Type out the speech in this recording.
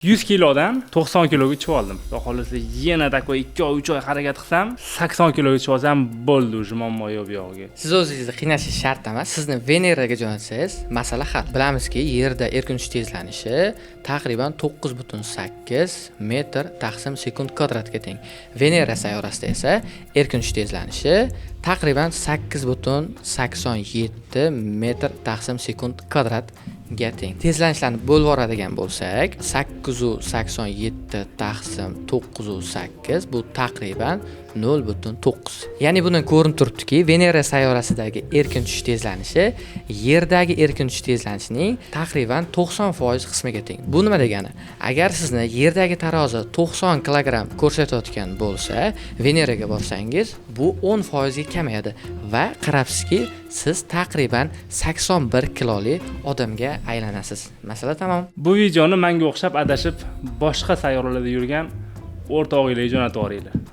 100 kilodan 90 kiloga tushib oldim. Xudo xohlasa, yana такой 2 oy, 3 oy harakat qilsam, 80 kiloga tushib olsam bo'ldi, уже muammo yo'q bu yog'iga. Siz o'zingizni qiynashingiz shart emas. Sizni Veneraga jo'natsangiz, masala hal. Bilamizki, Yerda erkin uchish tezlanishi taqriban 9,8 metr taqsim sekund kvadratga teng. Venera sayyorasida esa erkin uchish tezlanishi taqriban 8,87 metr taqsim sekund kvadratga teng. Tezlanishlarni bo'lib yuboradigan bo'lsak, 8,87 taqsim 9,8, bu taqriban 0,9. Ya'ni bundan ko'rinib turibdiki, Venera sayyorasidagi erkin tushish tezlanishi Yerdagi erkin tushish tezlanishining taqriban 90% qismiga teng. Bu nima degani? Agar sizni Yerdagi tarozi 90 kilogramm ko'rsatayotgan bo'lsa, Veneraga borsangiz, bu 10% ga kamayadi va qarabsizki, siz taqriban 81 kiloli odamga aylanasiz. Masala tamom. Bu videoni menga o'xshab adashib boshqa sayyoralarda yurgan o'rtog'inglarga jo'natib yuboringlar.